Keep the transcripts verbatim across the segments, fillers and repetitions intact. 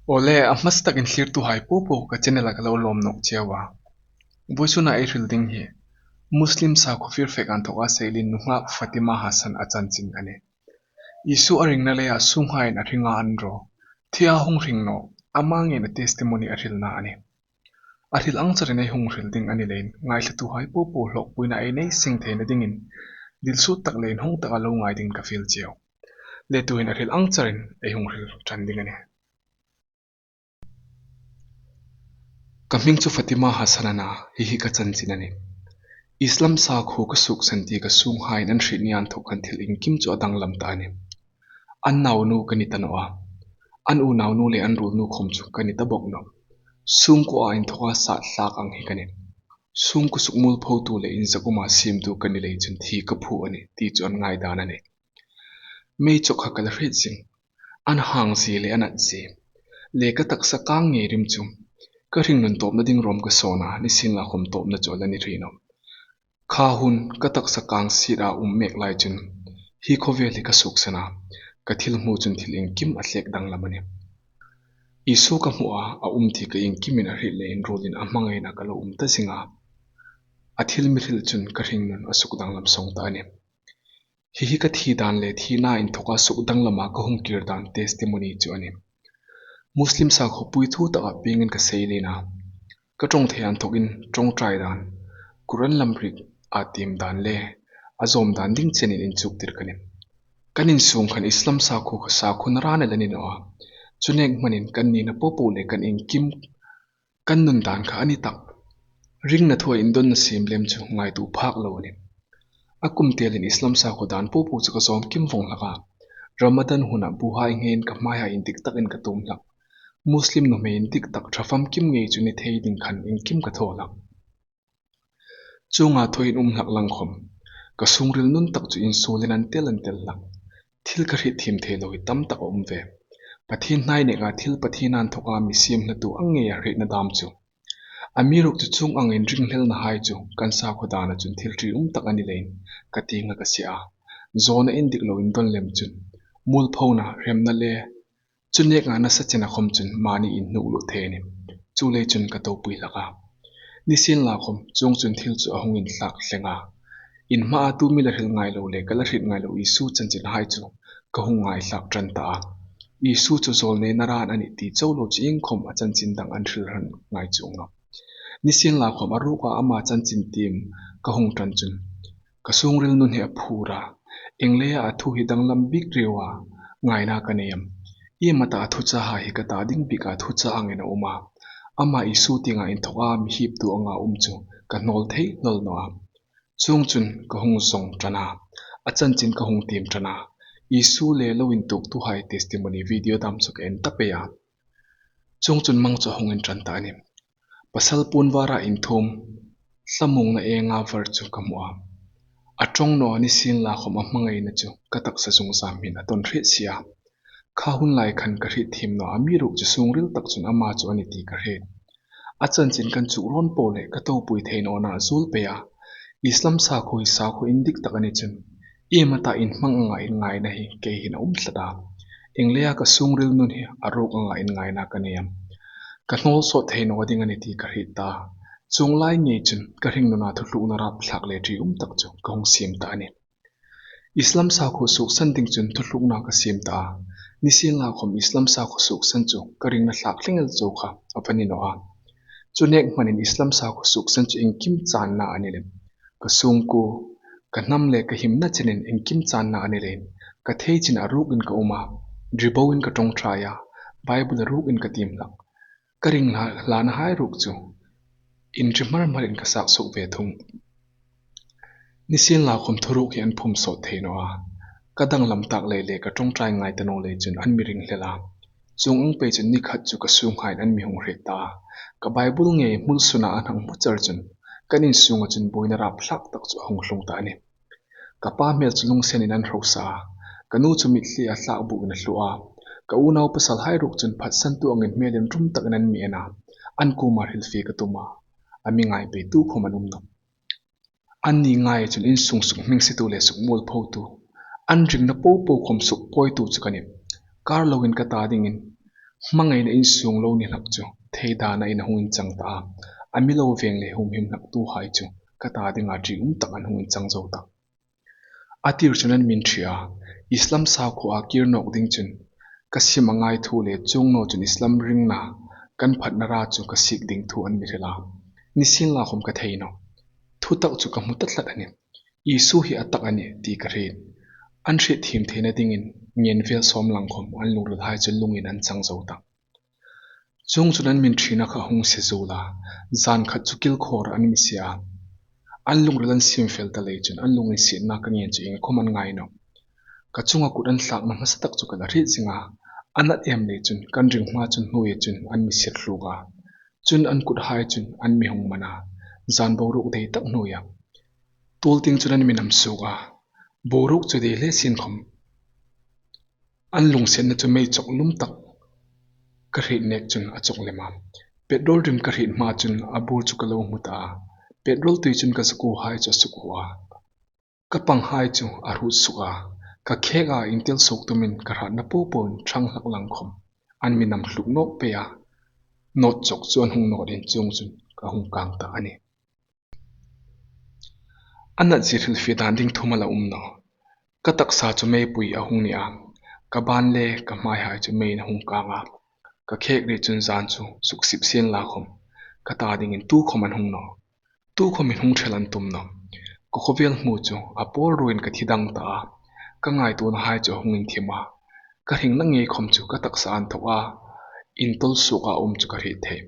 Awle, a hmasa takin thlirtuhai popo ka channel-a ka lo lawm nawk cheu a. Vawisuna ei hril ding hi Muslim sakhuo firfek anthoka seilien nunghak Fatima Hassan a chanchin a nih. Isu a ringna leia sunghaiin a hringa an ro. Thia hung hring naw, ama ngeiin a testimony a hrilna a nih. A hril ang charin ei hung hril ding a ni leiin, ngaithlatuhai popo hlawkpuina ei nei seng theina dingin, dilsuot tak le inhawng taka lo ngai dingin ka fiel cheu. Le tuhin a hril ang charin ei hung hril ṭan ding a nih. Ka hming chu Fatima Hassan a na, hi hi ka chanchin a nih. Islam sakhuo ka suoksan ti ka sunghaiin an hriet ni inthok khan thil iengkim chu a danglam ta a nih. An naunu ka ni ta naw a. An unaunu le an ruolnu khawm chu ka ni ta bawk nawh. Sungkuoa inthoka sat hlak ang hi ka nih. Sungkuo sukmuolphotu le inzak uma siemtu ka ni lei chun thi ka phu a nih, ti chu an ngaidan a nih. Mei chawk kha ka la hriet zing. An hang zie le an at zie, le ka taksa kang ngei rim chu ka hringnun tawpna ding ruom ka sawn a, nisienlakhawm tawpna chu a la ni hri nawh. Kha hun ka taksa kang sira um mek lai chun hi khawvel hi ka suoksan a, ka thil hmu chun thil iengkim a thlek danglam a nih. Isu ka hmu a, a um ti ka iengkimin a hriet le inruolin a hmangaina ka lo um ta zing a. A thil mi hril chun ka hringnun a suk danglam sawng ta a nih. Hi hi ka thi dan le thina inthoka suk danglama ka hung kir dan testimony chu a nih. Muslim sakhuo pui thu taka piengin ka seilien a, ka ṭawng thei inthokin ṭawngṭai dan, Quran lam rik a tiem dan le a zawm dan ding chenin inchuktir ka nih. Kan insung khan Islam sakhuo kha sakhuo naran a la ni naw a. Chu nek hmanin kan nina popo le kan iengkim kan nun dan kha a ni tak. Ringna thua indonna siem lem chu ngaituo phak lo a nih. A kum telin Islam sakhuo dan popo chu ka zawm kim vawng hlak a. Ramadan huna buhai ngeiin ka hmaia indik takin ka tum hlak. Muslim nuhmei indik tak ṭha famkim ngei chu ni thei ding khan iengkim ka thaw hlak. Chuonga thuin um hlak lang khawm, ka sungril nun tak chu insuolin an tel an tel hlak. Thil ka hriet thiem thei lo hi tam tak a um ve. Pathien hnai neka thil Pathien inthoka mi siem hlatu ang ngeia hrietna dam chu. Amiruokchu chuong angin ringhlelnahai chu kan sakhuo dana chun thil ṭium tak a ni leiin ka tienga ka sie a. Zawna indik lo indon lem chun, muolphona, hremna le chu neka nasa chena khawm chun mani inhnuk lut thei a nih. Chuleiin chun ka topui hlak a. Nisienlakhawm chuong chun thil chu a hung inthlak thleng a. In hmaa tu mi la hril ngai lo le ka la hriet ngai lo Isu chanchinhai chu ka hung ngaithlak ṭan ta a. Isu chu zawlnei naran a nih ti chau lo chu iengkhawm a chanchin dang an hril hran ngai chuong nawh. Nisienlakhawm a ruka ama chanchin tiem ka hung ṭan chun, ka sungril nun hi a phur a. Ieng leia a thu hi danglam bik riau a ngaina ka nei am? Iem a ta a thuchahai hi ka ta ding bika thucha angin a um a? Ama Isu tienga inthoka mi hiptu anga um chu ka hnawl thei hnawl naw a. Chuong chun ka hung zawng ṭan a, a chanchin ka hung tiem ṭan a. Isu le lo intuoktuhai testimony video dam chu ka en ta pei a. Chuong chun mang chu a hung inṭan ta a nih. Pasal puon vara inthuom, thlamuongna enga var chu ka hmu a. A ṭawng naw a, nisienlakhawm a hmangaina chu ka taksa zungzam hin a tawn hriet si a. Kha hun lai khan ka hriet thiem naw a, amiruokchu sungril tak chun ama chu a nih ti ka hriet. A chanchin kan chuk rawn po le ka topui thei nawna a zuol pei a. Islam sakhuo hi sakhuo indik tak a ni chun, iem a ta in hmang anga in ngaina hi kei hin a um tlat a. Ieng leia ka sungril nun hi a ruk anga in ngaina ka nei am? Ka hnawl sawt thei naw ding a nih ti ka hriet ta. Chuong lai ngei chun ka hringnuna thutlukna rapthlak le ṭium tak chu ka hung siem ta a nih. Islam sakhuo suoksan ding chun thutlukna ka siem ta a. Nisienlakhawm Islam sakhuo suoksan chu ka ringna thlak thleng el chau kha a va ni naw a. Chu nek hmanin Islam sakhuo suoksan chu iengkim channa a ni lem. Ka sungkuo, ka hnam le ka himna chenin iengkim channa a ni leiin, ka thei chin a rukin ka um a, ri boin ka ṭawngṭai a, Bible a rukin ka tiem hlak. Ka ring hla, hlanahai ruok chu inri hmar hmarin ka sak suok ve thung. Nisienlakhawm thuruk hi an phum sawt thei naw a. Ka danglam tak lei le ka ṭawngṭai ngai ta naw lei chun an mi ring hlel a. Chuong ang pei chun ni khat chu ka sunghaiin an mi hung hriet ta a. Ka Bible ngei hmul suna an hang hmu char chun kan insunga chun buoina rapthlak tak chu a hung tlung ta a nih. Ka pa hmel chu lungsenin an hrosa a. Ka nu chu mitthli a thlak bukin a thlu a. Ka unau pasalhai ruok chun phatsantu angin hmel inrum takin an mi en a. An kuoma hrilfie ka tum a. A mi ngai peitu khawm an um nawh. Anni ngaia chun insung suk hming sietu le suk muolphotu, an ringna popo khawm suk pawitu chu ka nih. Kar loin ka ta dingin Hmangaina insûng lo ni hlak chu theidanain a hung inchang ta a. A mi lo vêng le humhim hlaktuhai chu ka ta dinga ṭium tak an hung inchang zo ta. A tir chun an mi inṭhe a, Islam sakhuoa kir nâwk ding chun ka sim a ngai thu le chuong naw chun Islam ringna kan phatna ra chu ka sik ding thu an mi hril a. Nisienlakhawm ka thei nawh. Thutak chu ka hmu ta tlat a nih. Isu hi a tak a nih ti ka hriet. An hrietthiem theina dingin ngên vêl sâwm lang khawm an lungrilhai chu lungin an chang zo ta. Chuongchun an mi inṭhena kha hung sie zuol a, zân khat chu kilkhawr an mi sie a. An lungril an siemfel ta lei chun an lunginsietna ka ngên chu iengkhawm an ngai nawh. Ka chunga kut an thlâkna hmasatak chu ka la hriet zing a, a nat êm lei chun kan ring hma chun hnuoia chun an mi sir hluk a. Chun an kuthai chun an mi hung man a, zân boruok dei tak hnuoia. Tuol tieng chun an mi nam suok a, boruok chu dei hle sienkhawm an lungsenna chu mei chawk lum tak ka hriet nêk chun a chawk lem a. Petrol rim ka hriet hma chun a bur chu ka lo hmu ta a. Petrol tui chun ka zakuohai chu a sukhuo a, ka panghai chu a hrut suk a. Ka khêk a, intel suok tumin ka hratna po poin ṭhang hlak lang khawm an mi nam hluk nâwk pei a. Nâwt chawk chu an hung nâwtin chuongchun ka hung kâng ta a nih. A nat zir hrilfie dân ding thu am a la um nawh. Ka taksa chu meipui a hung ni a, ka bân le ka hmaihai chu meiin a hung kâng a. Ka khêk ri chun zân chu suksip sienlakhawm ka ta dingin tukhawm an hung nawh. Tukhawmin hung ṭhel an tum nawh. Ka khawvêl hmu chu a pâwl ruoin ka thi dang ta a, ka ngaituonahai chu a hung inthim a. Ka hringna ngei khawm chu ka taksa inthawka intawl suoka um chu ka hriet thei.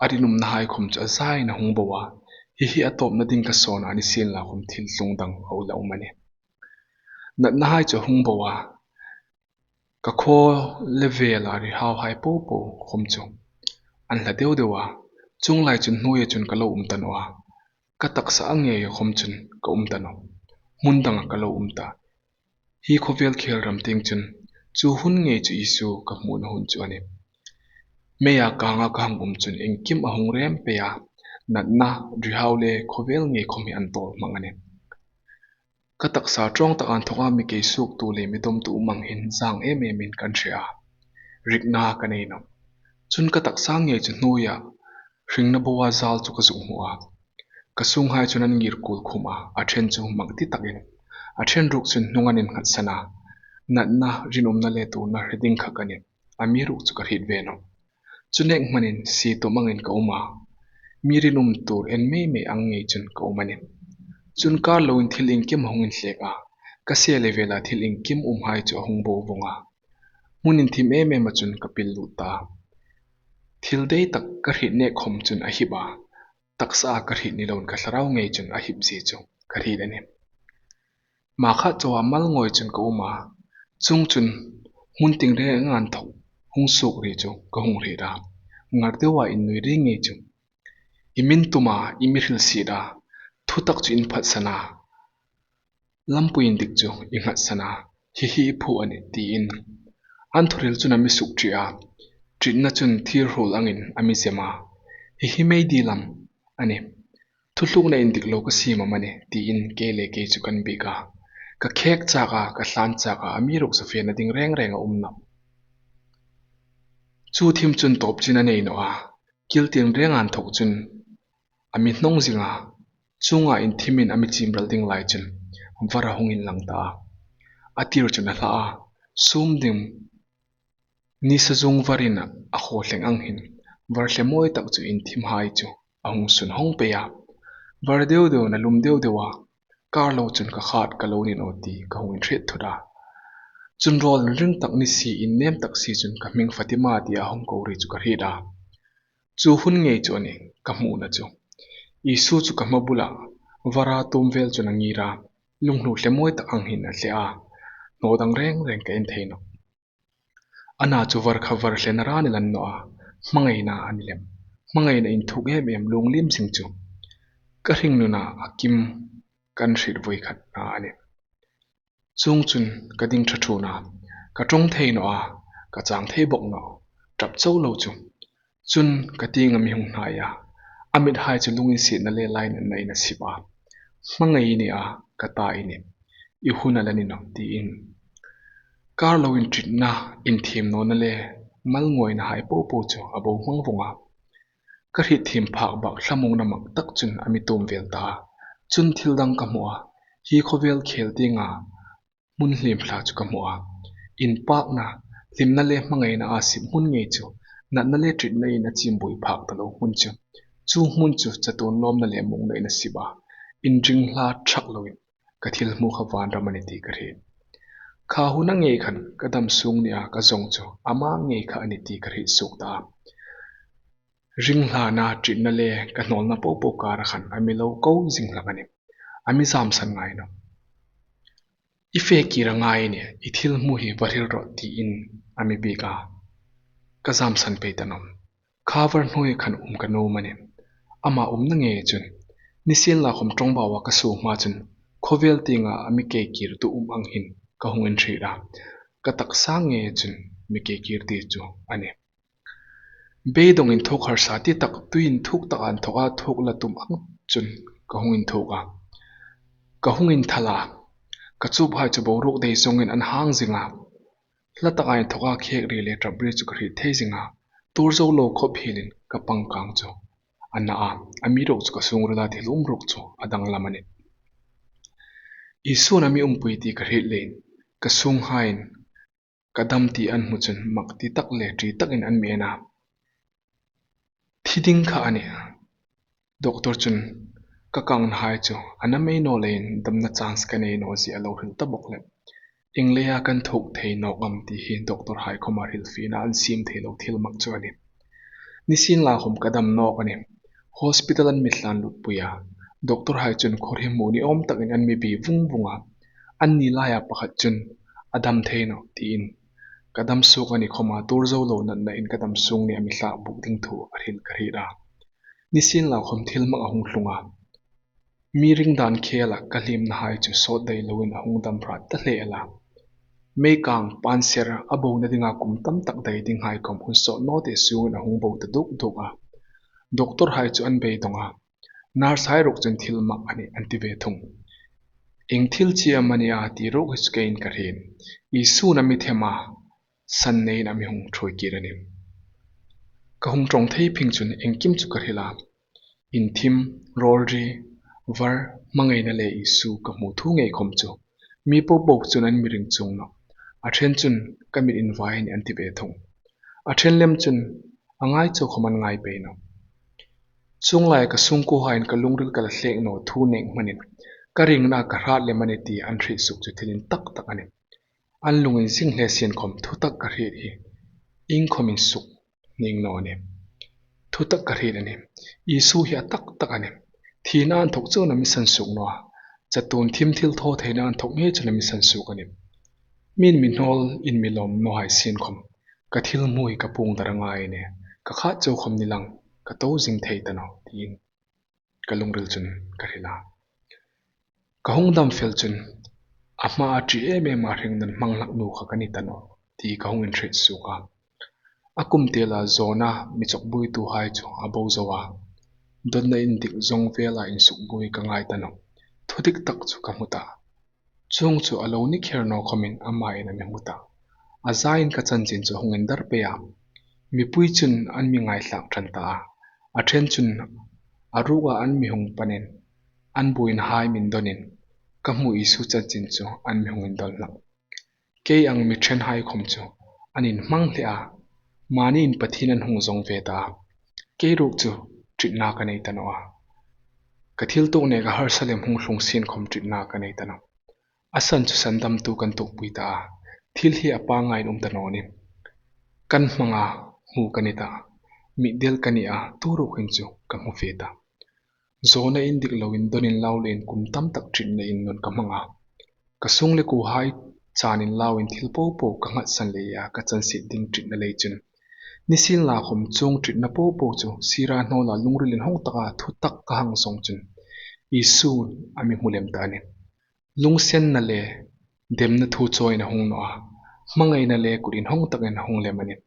A rinumnahai khawm chu a zain a hung bo a. Hi hi a tâwpna ding ka sawn a, nisienlakhawm thil tlung dang a la um a nih. Natnahai chu a hung bo a, ka khaw le vêla rihauhai po po khawm chu an hla deu deu a. Chuong lai chun hnuoia chun ka lo um ta nawh a, ka taksa a ngeia khawm chun ka um ta nawh. Hmun danga ka lo um ta. Hi khawvêl khêl ram tieng chun chu hun ngei chu Isu ka hmuna hun chu a nih. Meia kânga ka hang um chun iengkim a hung rem pei a, natna, rihau le khawvêl ngei khawm hi an tâwl hmang a nih. Ka taksa ṭawng taka inthawka mi keisuoktu le mi dawmtu um ang hin zâng êm êmin kan hre a, rikna ka nei nawh. Chun ka taksa ngei chu hnuoia hringna boa zâl chu ka zuk hmu a, ka sûnghai chun an ngîr kuol khum a, a ṭhen chu mak ti takin, a ṭhen ruok chun hnung an innghatsan a. Natna, rinumna le tuorna hre ding kha ka nih, amiruokchu ka hriet ve nawh. Chu nêk hmanin sie tawm angin ka um a, mi rinum tuor en mei mei ang ngei chun ka um a nih. Chun kâr loin thil iengkim a hung inhlêk a, ka se le vêla thil iengkim umhai chu a hung bo vawng a. Hmun inthim êm êma chun ka pil lût ta. Thil dei tak ka hriet nêk khawm chun a hip a, taksaa ka hriet ni loin ka thlarau ngei chun a hipzie chu ka hriet a nih. Hmakhat chaua mal ngawi chun ka um a, chuongchun hmun tingrênga inthawk hung suok ri chu ka hung hriet a, ngar deua innui ri ngei chu. I mi intuma i mi hrilsiet a, thutak chu i phatsan a, lampui indik chu i nghatsan a, hi hi i phuok a nih tiin an thuhril chun a mi sukṭi a, ṭitna chun thîrhruol angin a mi zem a, hi hi meidi lam a nih. Thutlûkna indik lo ka siem am a nih tiin kei le kei chu kan biek a, ka khêk châk a, ka tlân châk a, amiruokchu fena ding rêng rêng a um nawh. Chu thim chun tâwpchin a nei nawh a, kil tingrênga inthawk chun a mi hnawng zing a, chuonga inthimin a mi chimral ding lai chun var a hung inlang ta a. A tir chun a hla a, sûm dim nisa zung varin a khaw thleng ang hin var hle mawi tak chu inthimhai chu a hung sun hawng pei a. Var deu deu, a lum deu deu a, kâr lo chun ka khât ka lo ni naw ti ka hung inhriet thut a. Chun rawl inring tak ni si, innêm tak si chun ka hming Fatima tia hung ko ri chu ka hriet a. Chu hun ngei chu a nih ka hmuna chu. Isu chu ka hma bula vara tuom vêl chun a ngîr a, lunghlu hle mawi tak ang hin a hle a, hnaw dang rêng rêng ka en thei nawh. Ana chu var kha var hle nara ni lan naw a, hmangaina a ni lem. Hmangaina inthûk êm êm luong liem zing chu ka hringnuna a kim kan hriet voi khatna a nih. Chuongchun ka ding ṭha ṭhuon a, ka ṭawng thei naw a, ka chang thei bawk nawh, ṭap chau lo chu. Chun ka tienga mi hung hnai a, a mithai chu lunginsietna le lainatnain a sip a. Hmangai i ni a, ka ta i nih, i hun a la ni nawh tiin. Kâr lo inṭitna, inthiem nawna le malngawinahai popo chu a bo hmang vawng a. Ka hriet thiem phak bak thlamuongna mak tak chun a mi tuom vel ta a. Chun thil dang ka hmu a, hi khawvel khel tienga hmun hliem hla chu ka hmu a. Inpakna, hlimna le hmangaina a sip hmun ngei chu, natna le ṭitnain a chimbuoi phak ta lo hmun chu. Chu hmun chu chatuon lawmna le muongnain a sip a. Inring hla ṭhak loin ka thil hmu kha vanram a ni ti ka hriet. Kha huna ngei khan ka dam sung nia ka zawng chu ama ngei kha a ni ti ka hriet suok ta a. Ringhlana, ṭitna le ka hnawlna popo kara khan a mi lo ko zing hlak a nih. A mi zamsan ngai nawh. I fe kir a ngai a nih, i thil hmu hi va hril rawh tiin a mi biek a. Ka zamsan pei ta nawh. Kha var hnuoi khan um ka nuom a nih. Ama umna ngei chun, nisienlakhawm ṭawngbau a ka suo hma chun khawvel tienga a mi kei kir tu um ang hin ka hung inhriet a. Ka taksa ngei chun mi kei kir ti chu a nih. Beidawng inthuk harsa ti tak, tui inthuk taka inthawka thuk la tum ang chun ka hung inthuk a. Ka hung inthal a. Ka chuphai chu boruok dei zawngin an hang zing a. Hla taka inthawka khek ri le ṭap ri chu ka hriet thei zing a. Tuor zo lo khawp hielin ka pangkang chu a na a. Amiruokchu ka sungrila thil um ruok chu a danglam a nih. Isun a mi umpui ti ka hriet leiin ka sunghaiin ka dam ti an hmu chun mak ti tak le ṭi takin an mi en a. Thi ding kha a nih. Doctor chun ka kangnahai chu a na mei naw leiin damna chance ka nei naw zie a lo hril ta bawk leh. Ieng leia kan thuk thei nawk am ti hi doctorhai khawma hrilfiena an siem thei lo thil mak chu a nih. Nisienlakhawm ka dam nawk a nih. Hospital an mi tlan lutpui a. Doctorhai chun khawhri hmu ni awm takin an mi bi vung vung a. Anni laia pakhat chun a dam thei nawh tiin ka dam suok a ni khawma tuor zo lo natnain ka dam sung ni a mi hlak buk ding thu a hril ka hriet a. Nisienlakhawm thil mak a hung tlung a. Mi ring dan khela ka hliemnahai chu sawt dai loin a hung dam hrat ta hle el a. Meikang panser a bona dinga kum tam tak dai dinghai khawm hun sawt naw te sungin a hung bo ta duk duk a. Doctorhai chu an beidawng a. Nursehai ruok chun thil mak a nih an ti ve thung. Ieng thil chi am a nia ti ruok hi chu keiin ka hriet. Isun a mi them a, san neiin a mi hung ṭhuoi kir a nih. Ka hung ṭawng thei phing chun iengkim chu ka hril a. Inthim, rawlri, var, hmangaina le Isu ka hmu thu ngei khawm chu mi popo chun an mi ring chuong nawh. A ṭhen chun ka mit invai a nih an ti ve thung. A ṭhen lem chun a ngai chau khawm an ngai pei nawh. Chuong lai ka sungkuohaiin ka lungril ka la hlek naw thu nek hmanin ka ringna ka hrat lem a nih ti an hriet suok chu thil intak tak a nih. An lung inzing hle sien khawm thutak ka hriet hi iengkhawm insuk ning naw a nih. Thutak ka hriet a nih. Isu hi a tak tak a nih. Thina inthawk chun a mi sansuok naw a. Chatuon thim thil thaw theina inthawk ngei chun a mi sansuok a nih. Miin mi hnawl in mi lawm nawhai sien khawm ka thil hmu hi ka puong dar a ngai a nih. Ka khat chau khawm ni lang ka to zing thei ta nawh tiin ka lungril chun ka hril a. Ka hung dam fel chun a hmaa ṭi em em a hringna hmang hlak nu kha ka ni ta nawh ti ka hung inhriet suok a. A kum tela zawna mi chawkbuoituhai chu a bo zo a. Dawnna indik zawng vela insukbuoi ka ngai ta nawh. Thudik tak chu ka hmu ta. Chuong chu a lo ni kher naw khawmin amain a mi hmu ta. A zain ka chanchin chu a hung indar pei a. Mipui chun an mi ngaithlak ṭan ta a. A ṭhen chun a ruka an mi hung panin an buoinahai min dawnin ka hmu Isu chanchin chu an mi hung indawn hlak. Kei ang mi ṭhenhai khawm chu an inhmang hle a, mani in Pathien an hung zawng ve ta a. Kei ruok chu ṭitna ka nei ta nawh a. Ka thil tuok neka harsa lem hung tlung sien khawm ṭitna ka nei ta nawh. A san chu sandamtu kan tuokpui ta a. Thil hi a pangngaiin um ta naw nih. Kan hmanga hmu ka ni ta. Mitdel ka ni a, tu ruok hin chu ka hmu fe ta. Zawna indik loin dawn inlau leiin kum tam tak ṭitna in nun ka hmang a. Ka sungkuohai chan inlauin thil popo ka nghatsan lei a ka chansiet ding ṭitna lei chun. Nisienlakhawm chuong ṭitna popo chu sira hnawla lungril inhawng taka thutak ka hang zawng chun Isun a mi hmu lem ta a nih. Lungsenna le demna thu chawiin a hung naw a, hmangaina le kut inhawng takin a hung lem a nih.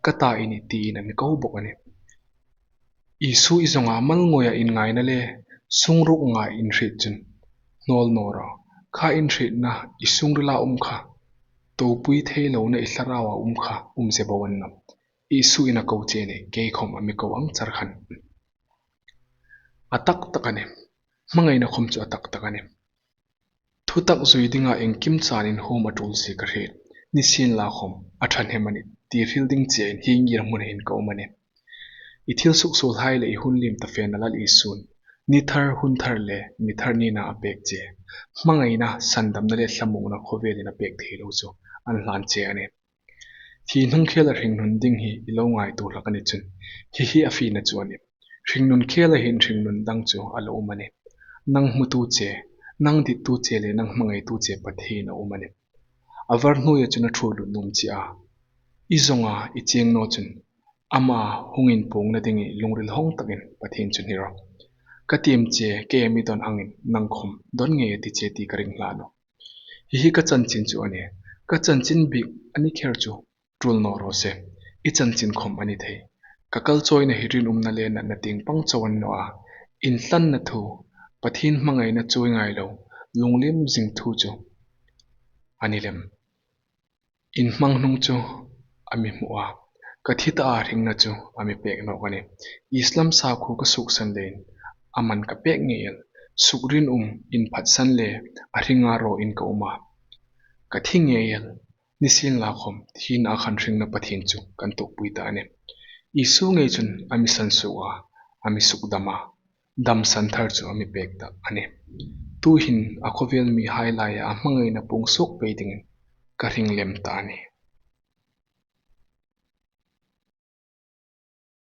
Ka ta i nih tiin a mi ko bawk a nih. Isu i zawnga malngawia inngaina le sungruk ngai inhriet chun hnawl naw rawh. Kha inhrietna i sungrila um kha Topui thei lona i thlaraua um kha um ze bo an nawm. Isu in a ko che ni, kei khawm a mi ko ang char khan. A tak tak a nih. Hmangaina khawm chu a tak tak a nih. Thutak zui dinga engkim chan inhuom a tul si ka hriet. Nisienlakhawm a ṭhahnem a nih ti hril ding chein hi ngirhmun hin ka um a nih. I thil suksuolhai le i hun liem ta fena Lal Isun ni thar, hun thar le mi thar nina a pek che, hmangaina, sandamna le thlamuongna khawvelin a pek thei lo chu an hlan che a nih. Thi hnung khela hringnun ding hi i lo ngaituo hlak a ni chun, hi hi a fina chu a nih. Hringnun khela hin hringnun dang chu a lo um a nih. Nang hmutu che, nang dittu che le nang hmangaitu che Pathien a um a nih. A var hnuoia chun a ṭhuoi lut nuom che a. I zonga i cheng naw chun, ama hung inpuongna ding i lungril hawng takin Pathien chu ni rawh. Ka tiem che, kei a mi don angin nang khawm don ngei a ti che ti ka ring hlan nawh. Hi hi ka chanchin chu a nih. Ka chanchin bik a ni kher chu tul naw raw se. I chanchin khawm a ni thei. Ka kalchawina hi rinumna le natna tieng pang chau a ni naw a. Inhlanna thu, Pathien hmangaina chuoi ngai lo, lungliem zing thu chu a ni lem. Inhmang hnung chu a mi hmu a, ka thi ta a hringna chu a mi pek nawk a nih. Islam sakhuo ka suksan leiin a man ka pek ngei el. Sukrinum, inphatsan le a hringa rawin ka um a. Ka thi ngei el. Nisienlakhawm thina a khan hringna Pathien chu kan tuokpui ta a nih. Isu ngei chun a mi sansuok a, a mi sukdam a, damsan thar chu a mi pek ta a nih. Tuhin a khawvel mihai laia a hmangaina puong suok pei dingin ka hring lem ta a nih.